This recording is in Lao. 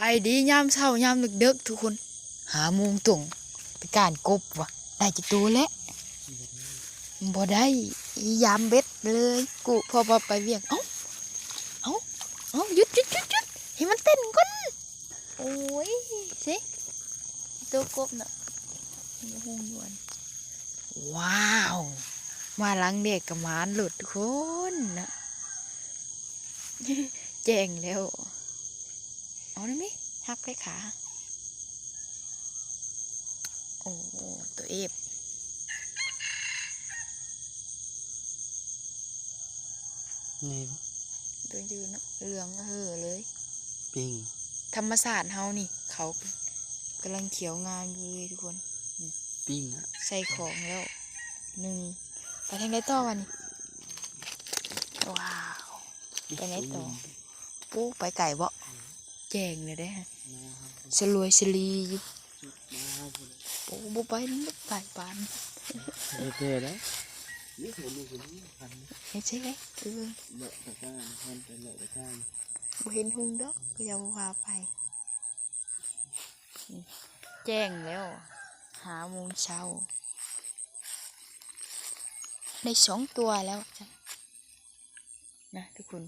ໄອດີຍາມເຊົ້າຍາມເດິກໆ ທຸກຄົນ ຫ້າໂມງຕົງ ໄປການກົບວ່າ ໄດ້ຈັກໂຕແລ້ວ? ບໍ່ໄດ້ ຍາມເບັດເລີຍ ກູພໍວ່າໄປວຽກ ເອົ້າ ເອົ້າ ເອົ້າ ຢຸດ ຢຸດ ຢຸດ ຢຸດ ໃຫ້ມັນເຕັ້ນກ່ອນ ໂອ້ຍ ຊິ ໂຕກົບນະ ຮູ້ຢູ່ອັນ ວ້າວ ມາຫຼັງແດດກໍໝານໂລດທຸກຄົນນະ ແຈ້ງແລ້ວ ເອົາໄດ້ໄໝ? ຮັບໄປຂາ ໂອ້ ໂຕເອບ ໃຫຍ່ບໍ່? ໂຕຢືນເນາະ ເຫຼືອງເຫີເລີຍ ປີ້ງ ທຳມະຊາດເຮົານີ້ ເຂົາກຳລັງຂຽວງາມຢູ່ເລີຍທຸກຄົນ ປີ້ງອະ ໃສ່ຂອງແລ້ວໜຶ່ງ ໄປທາງໃດຕໍ່ວະນີ້? ວ້າວ ໄປໃນຕໍ່? ໂອ້ ໄປໄກບໍ່? ແຈ້ງແລ້ວເດ້ ສະລວຍສະລີຢູ່ ໂອ້ ບໍ່ໄປນຳ ໄກປານ ເຮັດແທ້ໄດ໋ ເຮັດໃສ່ໄດ໋ ເອີ ເລາະຕະກ້າ ມັນໄປເລາະຕະກ້າ ບໍ່ເຫັນຮຸ່ງດອກ ກໍຢ່າວ່າໄປ ແຈ້ງແລ້ວ ຫ້າໂມງເຊົ້າ ໄດ້ສອງຕົວແລ້ວ ນະທຸກຄົນ